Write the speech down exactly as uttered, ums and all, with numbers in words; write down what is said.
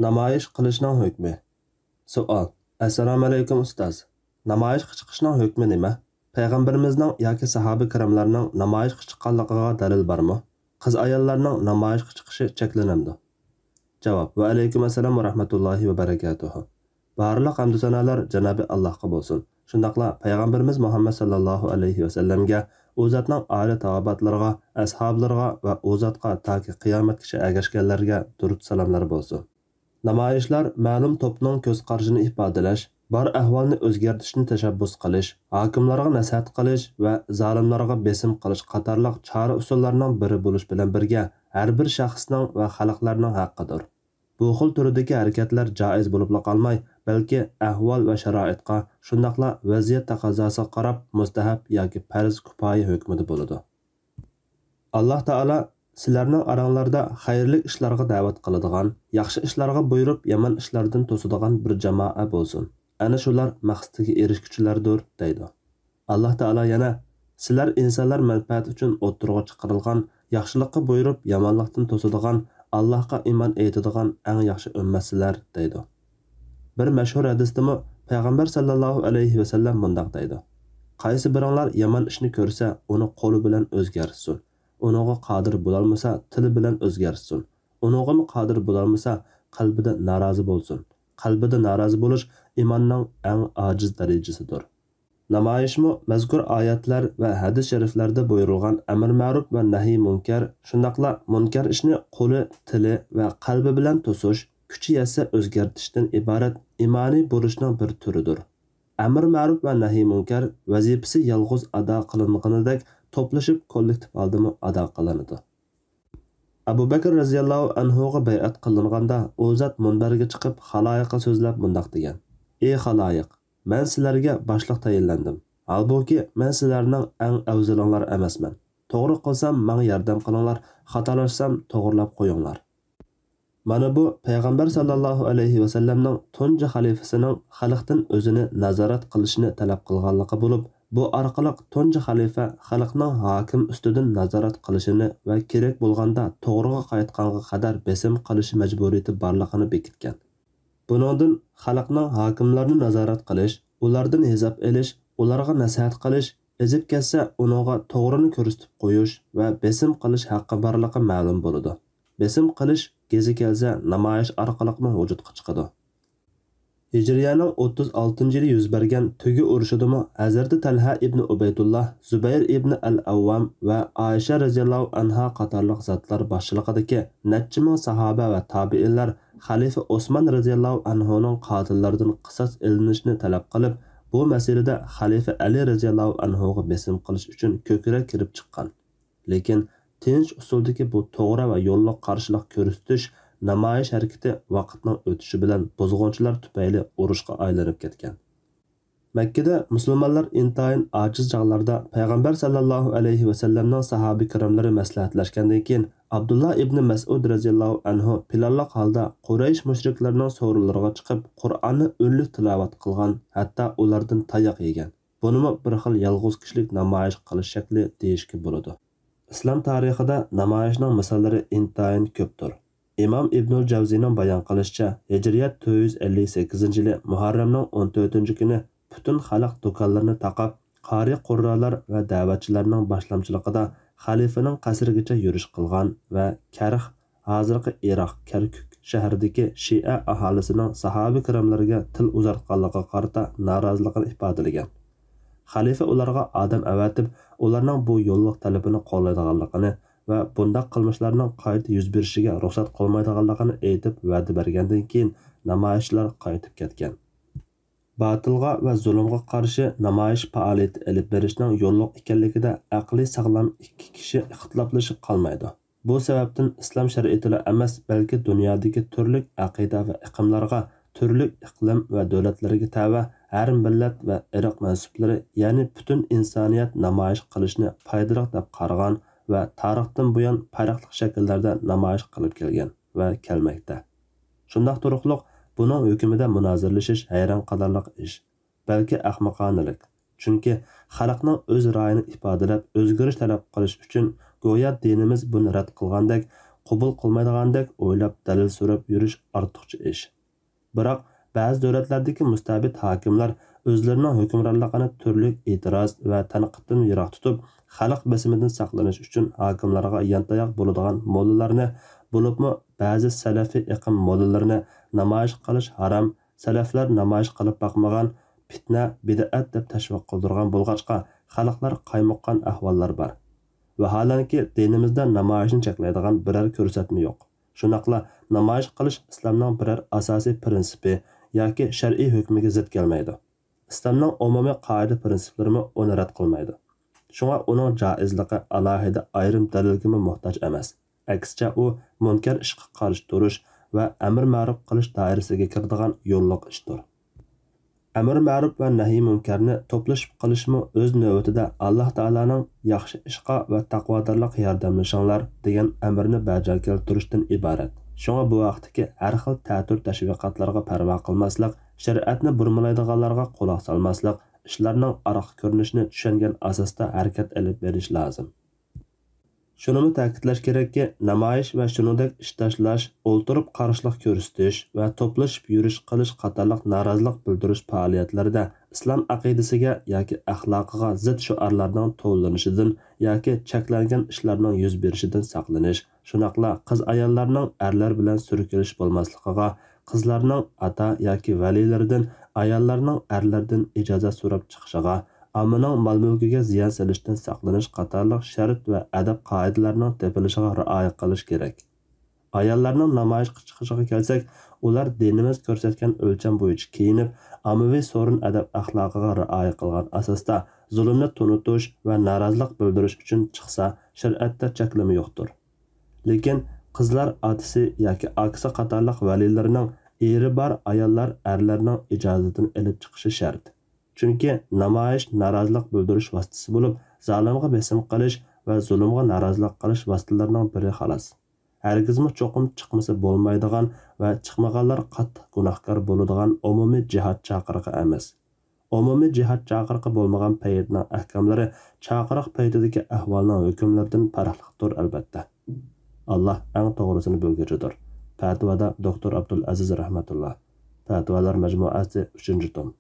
نامايىش قىلىشنىڭ ھۆكمى. سوئال. ئەسسالامۇئەلەيكۇم ئۇستاز. نامايىشقا چىقىشنىڭ ھۆكمى نېمە؟ پەيغەمبىرىمىزنىڭ ياكى ساھابە كىراملارنىڭ نامايىشقا چىققانلىقىغا دەلىل بارمۇ؟ قىز-ئاياللارنىڭ نامايىشقا چىقىشى چەكلىنەمدۇ؟ جاۋاب. ۋەئەلەيكۇم ئەسسالام ۋە رەھمەتۇللاھى ۋە بەرەكاتۇھۇ. بارلىق ھەمدۇ سانالار جانابى ئاللاھقا بولسۇن. شۇنداقلا پەيغەمبىرىمىز مۇھەممەد ساللاللاھۇ ئەلەيھى ۋەسەللەمگە، ئۇ زاتنىڭ ئالىي تاۋابىئاتلىرىغا، ئەسھابلىرىغا ۋە ئۇ زاتقا تاكى قىيامەتكىچە ئەگەشكەنلەرگە دۇرۇت سالاملار بولسۇن. نامايىشلار مەلۇم توپنىڭ كۆز قارىشىنى ئىپادىلەش، بار ئەھۋالنى ئۆزگەرتىشنى تەشەببۇس قىلىش، ھاكىملارغا نەسىھەت قىلىش ۋە زالىملارغا بېسىم قىلىش قاتارلىق چارە-ئۇسۇللارنىڭ بىرى بولۇش بىلەن بىرگە، ھەر بىر شەخسنىڭ ۋە خەلقلەرنىڭ ھەققىدۇر. بۇ خىل تۈردىكى ھەرىكەتلەر جائىز بولۇپلا قالماي، بەلكى ئەھۋال ۋە شارائىتقا، شۇنداقلا ۋەزىيەت تەقەززاسىغا قاراپ مۇستەھەب ياكى پەرز كۇپايە ھۆكمىدە بولىدۇ. ئاللاھ تائالا سىلەرنىڭ ئاراڭلاردا خەيرلىك ئىشلارغا دەۋەت قىلىدىغان، ياخشى ئىشلارغا بۇيرۇپ، يامان ئىشلاردىن توسىدىغان بىر جامائە بولسۇن. ئەنە شۇلار مەقسىتىگە ئېرىشكۈچىلەردۇر، دەيدۇ. ئاللاھ تائالا يەنە، سىلەر ئىنسانلار مەنپەئەتى ئۈچۈن ئوتتۇرىغا چىقىرىلغان، ياخشىلىققا بۇيرۇپ، يامانلىقتىن توسىدىغان، ئاللاھقا ئىمان ئېيتىدىغان ئەڭ ياخشى ئۈممەتسىلەر، دەيدۇ. بىر مەشھۇر ھەدىستىمۇ پەيغەمبەر ساللاللاھۇ ئەلەيھى ۋەسەللەم مۇنداق دەيدۇ: قايسى بىرىڭلار يامان ئىشنى كۆرسە، ئۇنى قولى بىلەن ئۆزگەرتسۇن. ئۇنىڭغا قادىر بولالمىسا، تىلى بىلەن ئۆزگەرتسۇن. ئۇنىڭغىمۇ قادىر بولالمىسا، قەلبىدە نارازى بولسۇن. قەلبىدە نارازى بولۇش ئىماننىڭ ئەڭ ئاجىز دەرىجىسىدۇر. نامايىشمۇ مەزكۇر ئايەتلەر ۋە ھەدىس شەرىفلەردە بۇيرۇلغان ئەمر مەرۇپ ۋە نەھىي مۇنكەر، شۇنداقلا مۇنكەر ئىشنى قولى، تىلى ۋە قەلبى بىلەن توسۇش، كۈچى يەتسە ئۆزگەرتىشتىن ئىبارەت ئىمانىي بۇرچنىڭ بىر تۈرىدۇر. ئەمر مەرۇپ ۋە نەھىي مۇنكەر ۋەزىپىسى يالغۇز ئادا قىلىنغىنىدەك توپلىشىپ كوللېكتىپ ھالدىمۇ ئادا قىلىنىدۇ. ئەبۇ بەكىر رەزىياللاھۇ ئەنھۇغا بەيئەت قىلىنغاندا، ئۇ زات مۇنبەرگە چىقىپ، خالايىققا سۆزلەپ مۇنداق دېگەن: ئى خالايىق، مەن سىلەرگە باشلىق تەيىنلەندىم. ھالبۇكى، مەن سىلەرنىڭ ئەڭ ئەۋزىلىڭلار ئەمەسمەن. توغرا قىلسام، ماڭا ياردەم قىلىڭلار، خاتالاشسام، توغرىلاپ قويۇڭلار. مانا بۇ پەيغەمبەر ساللاللاھۇ ئەلەيھى ۋەسەللەمنىڭ تۇنجى خەلىپىسىنىڭ خەلقتىن ئۆزىنى نازارەت قىلىشىنى تەلەپ قىلغانلىقى بولۇپ، بۇ ئارقىلىق تۇنجى خەلىپە خەلقنىڭ ھاكىم ئۈستىدىن نازارەت قىلىشىنى ۋە كېرەك بولغاندا توغرىغا قايتقانغا قەدەر بېسىم قىلىش مەجبۇرىيىتى بارلىقىنى بېكىتكەن. بۇنىڭدىن خەلقنىڭ ھاكىملارنى نازارەت قىلىش، ئۇلاردىن ھېساب ئېلىش، ئۇلارغا نەسىھەت قىلىش، ئېزىپ كەتسە ئۇنىڭغا توغرىنى كۆرسىتىپ قويۇش ۋە بېسىم قىلىش ھەققى بارلىقى مەلۇم بولىدۇ. بېسىم قىلىش گېزى كەلسە نامايىش ئارقىلىقمۇ ۋۇجۇدقا چىقىدۇ. ھىجرىيەنىڭ ئوتتۇز ئالتىنچى يىلى يۈز بەرگەن تۆگە ئۇرۇشىدىمۇ ھەزرىتى تەلھە ئىبنى ئۇبەيدۇللا، زۇبەير ئىبنى ئەل ئەۋۋام ۋە ئائىشە رەزىياللاھۇ ئەنھا قاتارلىق زاتلار باشچىلىقىدىكى نەچچە مىڭ ساھابە ۋە تابىئىنلار خەلىپە ئوسمان رەزىياللاھۇ ئەنھۇنىڭ قاتىللىرىدىن قىساس ئېلىنىشنى تەلەپ قىلىپ، بۇ مەسىلىدە خەلىپە ئەلى رەزىياللاھۇ ئەنھۇغا بېسىم قىلىش ئۈچۈن كۆكرەك كېلىپ چىققان. لېكىن تىنچ ئۇسۇلدىكى بۇ توغرا ۋە يوللۇق قارشىلىق كۆرسىتىش نامايىش ھەرىكىتى ۋاقىتنىڭ ئۆتۈشى بىلەن بۇزغۇنچىلار تۈپەيلى ئۇرۇشقا ئايلىنىپ كەتكەن. مەككىدە مۇسۇلمانلار ئىنتايىن ئاجىز چاغلاردا پەيغەمبەر ساللاللاھۇ ئەلەيھى ۋەسەللەمنىڭ ساھابە كىراملىرى مەسلىھەتلەشكەندىن كېيىن، ئابدۇللا ئىبنى مەسئۇد رەزىياللاھۇ ئەنھۇ پىلانلىق ھالدا قۇرەيش مۇشرىكلىرىنىڭ سورۇنلىرىغا چىقىپ، قۇرئاننى ئۈنلۈك تىلاۋەت قىلغان، ھەتتا ئۇلاردىن تاياق يېگەن. بۇنىمۇ بىر خىل يالغۇز كىشىلىك نامايىش قىلىش شەكلى دېيىشكە بولىدۇ. ئىسلام تارىخىدا نامايىشنىڭ مىساللىرى ئىنتايىن كۆپتۇر. ئىمام ئىبنۇل جەۋزىنىڭ بايان قىلىشىچە، ھىجرىيەت تۆت يۈز ئەللىك سەككىزىنچى يىلى مۇھەررەمنىڭ ئون تۆتىنچى كۈنى پۈتۈن خەلق دۇكانلىرىنى تاقاپ، قارىي قۇررالار ۋە دەۋەتچىلەرنىڭ باشلامچىلىقىدا خەلىپىنىڭ قەسرىگىچە يۈرۈش قىلغان ۋە كەرخ، ھازىرقى ئىراق كەركۈك شەھىرىدىكى شىئە ئاھالىسىنىڭ ساھابە كىراملىرىگە تىل ئۇزارتقانلىقىغا قارىتا نارازىلىقىنى ئىپادىلىگەن. خەلىپە ئۇلارغا ئادەم ئەۋەتىپ، ئۇلارنىڭ بۇ يوللۇق تەلىپىنى قوللايدىغانلىقىنى ۋە بۇنداق قىلمىشلارنىڭ قايتا يۈز بېرىشىگە رۇخسەت قىلمايدىغانلىقىنى ئېيتىپ ۋەدە بەرگەندىن كېيىن، نامايىشچىلار قايتىپ كەتكەن. باتىلغا ۋە زۇلۇمغا قارشى نامايىش پائالىيىتى ئېلىپ بېرىشنىڭ يوللۇق ئىكەنلىكىدە ئەقلى ساغلام ئىككى كىشى ئىختىلاپلىشىپ قالمايدۇ. بۇ سەۋەبتىن ئىسلام شەرىئىتىلا ئەمەس، بەلكى دۇنيادىكى تۈرلۈك ئەقىدە ۋە ئېقىملارغا، تۈرلۈك ئىقلىم ۋە دۆلەتلەرگە تەۋە ھەر مىللەت ۋە ئىرق مەنسۇپلىرى، يەنى پۈتۈن ئىنسانىيەت نامايىش قىلىشنى پايدىلىق دەپ قارىغان ۋە تارىختىن بۇيان پەرقلىق شەكىللەردە نامايىش قىلىپ كەلگەن ۋە كەلمەكتە. شۇنداق تۇرۇقلۇق بۇنىڭ ھۆكمىدە مۇنازىرىلىشىش ھەيران قالارلىق ئىش، بەلكى ئەخمىقانىلىك. چۈنكى خەلقنىڭ ئۆز رايىنى ئىپادىلەپ، ئۆزگىرىش تەلەپ قىلىش ئۈچۈن گويا دىنىمىز بۇنى رەت قىلغاندەك، قوبۇل قىلمايدىغاندەك ئويلاپ دەلىل سوراپ يۈرۈش ئارتۇقچە ئىش. بىراق، بەزى دۆلەتلەردىكى مۇستەبىت ھاكىملار ئۆزلىرىنىڭ ھۆكۈمرانلىقىنى تۈرلۈك ئېتىراز ۋە تەنقىدتىن يىراق تۇتۇپ، خەلق بېسىمىدىن ساقلىنىش ئۈچۈن ھاكىملارغا يانتاياق بولىدىغان موللىلارنى، بولۇپمۇ بەزى سەلەفىي ئېقىم موللىلىرىنى نامايىش قىلىش ھارام، سەلەفلەر نامايىش قىلىپ باقمىغان، پىتنە، بىدئەت دەپ تەشۋىق قىلدۇرغان بولغاچقا، خەلقلەر قايمۇققان ئەھۋاللار بار. ۋاھالەنكى، دىنىمىزدە نامايىشنى چەكلەيدىغان بىرەر كۆرسەتمە يوق. شۇنداقلا نامايىش قىلىش ئىسلامنىڭ بىرەر ئاساسىي پىرىنسىپى ياكى شەرئىي ھۆكمىگە زىت كەلمەيدۇ. ئىسلامنىڭ ئومۇمىي قائىدە پىرىنسىپلىرىمۇ ئۇنى رەت قىلمايدۇ. شۇڭا ئۇنىڭ جائىزلىقى ئالاھىدە ئايرىم دەلىلگىمۇ موھتاج ئەمەس. ئەكسىچە، ئۇ مۇنكەر ئىشقا قارشى تۇرۇش ۋە ئەمر مەرۇپ قىلىش دائىرىسىگە كىرىدىغان يوللۇق ئىشتۇر. ئەمر مەرۇپ ۋە نەھيى مۇنكەرنى توپلىشىپ قىلىشمۇ ئۆز نۆۋىتىدە ئاللاھ تائالانىڭ «ياخشى ئىشقا ۋە تەقۋادارلىققا ياردەملىشىڭلار» دېگەن ئەمرىنى بەجا كەلتۈرۈشتىن ئىبارەت. شۇڭا بۇ ھەقتىكى ھەر خىل تەتۈر تەشۋىقاتلارغا پەرۋا قىلماسلىق، شەرىئەتنى بۇرمىلايدىغانلارغا قۇلاق سالماسلىق، ئىشلارنىڭ ئارقا كۆرۈنۈشىنى چۈشەنگەن ئاساستا ھەرىكەت ئېلىپ بېرىش لازىم. شۇنىمۇ تەكىتلەش كېرەككى، نامايىش ۋە شۇنىڭدەك ئىش تاشلاش، ئولتۇرۇپ قارشىلىق كۆرسىتىش ۋە توپلىشىپ يۈرۈش قىلىش قاتارلىق نارازىلىق بىلدۈرۈش پائالىيەتلىرىدە ئىسلام ئەقىدىسىگە ياكى ئەخلاقىغا زىت شوئارلارنىڭ توۋلىنىشىدىن ياكى چەكلەنگەن ئىشلارنىڭ يۈز بېرىشىدىن ساقلىنىش، شۇنداقلا قىز-ئاياللارنىڭ ئەرلەر بىلەن سۈركىلىشىپ بولماسلىقىغا، قىزلارنىڭ ئاتا ياكى ۋەلىيلىرىدىن ئاياللارنىڭ ئەرلەردىن ئىجازەت سوراپ چىقىشىغا، ئاممىنىڭ مال-مۈلكىگە زىيان سېلىشتىن ساقلىنىش قاتارلىق شەرت ۋە ئەدەپ-قائىدىلەرنىڭ تېپىلىشىغا رىئايە قىلىش كېرەك. ئاياللارنىڭ نامايىشقا چىقىشىغا كەلسەك، ئۇلار دىنىمىز كۆرسەتكەن ئۆلچەم بويىچە كىيىنىپ، ئاممىۋى سورۇن ئەدەپ-ئەخلاقىغا رىئايە قىلغان ئاساستا زۇلۇمنى تونۇتۇش ۋە نارازىلىق بىلدۈرۈش ئۈچۈن چىقسا، شەرىئەتتە چەكلىمە يوقتۇر. لېكىن قىزلار ئاتىسى ياكى ئاكىسى قاتارلىق ۋەلىيلىرىنىڭ ئېرى بار ئاياللار ئەرلەرنىڭ ئىجازىتىنى ئېلىپ چىقىشى شەرت. چۈنكى نامايىش نارازىلىق بىلدۈرۈش ۋاسىتىسى بولۇپ، زالىمغا بېسىم قىلىش ۋە زۇلۇمغا نارازىلىق قىلىش ۋاسىتىلىرىنىڭ بىرى خالاس. ھەرگىزمۇ چوقۇم چىقمىسا بولمايدىغان ۋە چىقمىغانلار قاتتىق گۇناھكار بولىدىغان ئومۇمىي جىھاد چاقىرىقى ئەمەس. ئومۇمىي جىھاد چاقىرىقى بولمىغان پەيتنىڭ ئەھكاملىرى چاقىرىق پەيتىدىكى ئەھۋالنىڭ ھۆكۈملىرىدىن پەرقلىقتۇر، ئەلۋەتتە. ئاللاھ ئەڭ توغرىسىنى بىلگۈچىدۇر. پەتىۋادا دوكتور ئابدۇلئەزىز رەھمەتۇللا. پەتىۋالار مەجمۇئەسى، ئۈچىنچى توم.